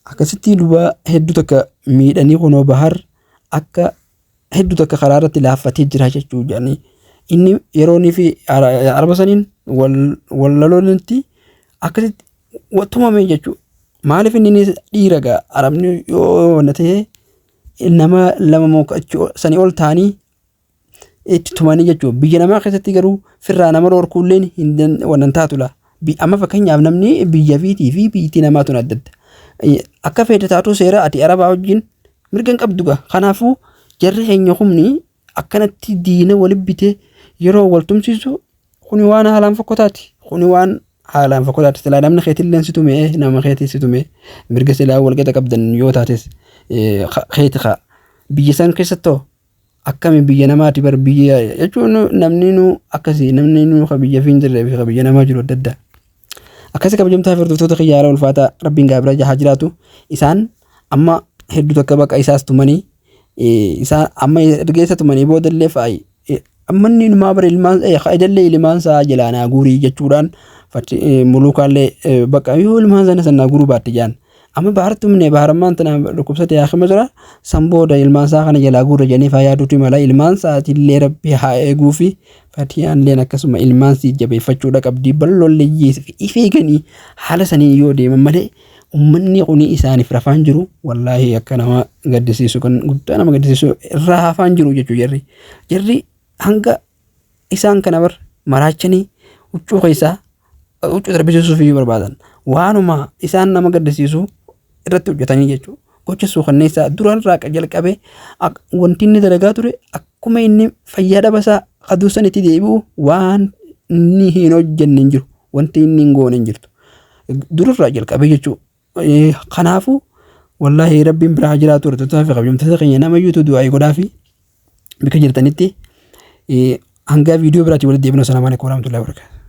Akkasitti duba hedduu takka miidhanii kunoo Bahar akka hedduu takka karaa irratti laaffatee jira jechuu jedhanii inni yeroo inni fi araba saniin wal lolanitti akkasitti tumame jechuu. Maaliif inni dhiira gaa arabni yoo na ta'e nama lama moo sanii ol ta'anii itti tumanii jechuudha. Biyya namaa keessatti garuu firraa nama dhorkuulleen hin wannan taatu laa. Amma fakkeenyaaf namni biyya fiitii fi biyyittii namaa tun adda adda. Akka feete taatu seera ati arabaa wajjin mirga hin qabdu gaa. Kanaafuu jarri keenya humni akkanatti diina wali bitee yeroo wal tumsiisu kuni waan haalaan fokkotaati. Kuni waan haalaan fokkotaati. Silaa namni keetilleen si tumee nama keetii si tumee mirga silaa wal qixa qabdan yoo taates keeti kaa. Biyya san keessattoo Akkami biyya namaati bar biyya jechuun namni nu akkasii namni nu ka biyya fi hin jirree fi ka biyya namaa jiru adda adda. Akkasi kabajamtaa fi hordoftoota kiyya haala ulfaataa rabbiin gaa bira haa jiraatu. Isaan amma hedduu takka baqa isaas tumanii isaan amma erga isa tumanii boodallee faayi amma inni inumaa bara ilmaan idallee ilmaan isaa jalaa naa guurii jechuudhaan mulukaallee baqa yoo ilmaan sana sana naa guuruu baatte jaan. Amma bahar tumne bahar ammaan tana dhukkubsate haakima jira. San booda ilmaan isaa kana jalaa guurra jedhanii faa yaaduutu mala. Ilmaan isaatillee rabbi haa eeguufi fatiyaalleen akkasuma ilmaan sii jabeeffachuudha qabdi. Balloollee if eeganii haala saniin yoo deeman malee ummanni kuni isaaniif rafaan jiru. Wallaahi akka nama gaddisiisu kan guddaa nama gaddisiisu irraa hafaan jiru jechuu jarri. Jarri hanga isaan kana bar maraachanii huccuu keessaa huccuu darbisiisuuf iyyuu barbaadan. Waanuma isaan nama gaddisiisu irratti hojjetanii jechuudha. Gocha suukanneessaa durarraa jalqabee wanti inni dalagaa ture akkuma inni fayyaa dhabasaa aduu sanitti deebi'u waan inni hin hojjenne hin jiru. Wanti inni hin goone hin jirtu. Durarraa jalqabee jechuudha. Kanaafuu wallaahi rabbiin biraa haa jiraatu hordoftoota fi kabajamtoota keenya nama iyyuutu du'aa godhaa fi bakka jirtanitti hanga viidiyoo biraatiin walitti deebinu. Assalaamu alaikum warahmatullahi wabarakatuh.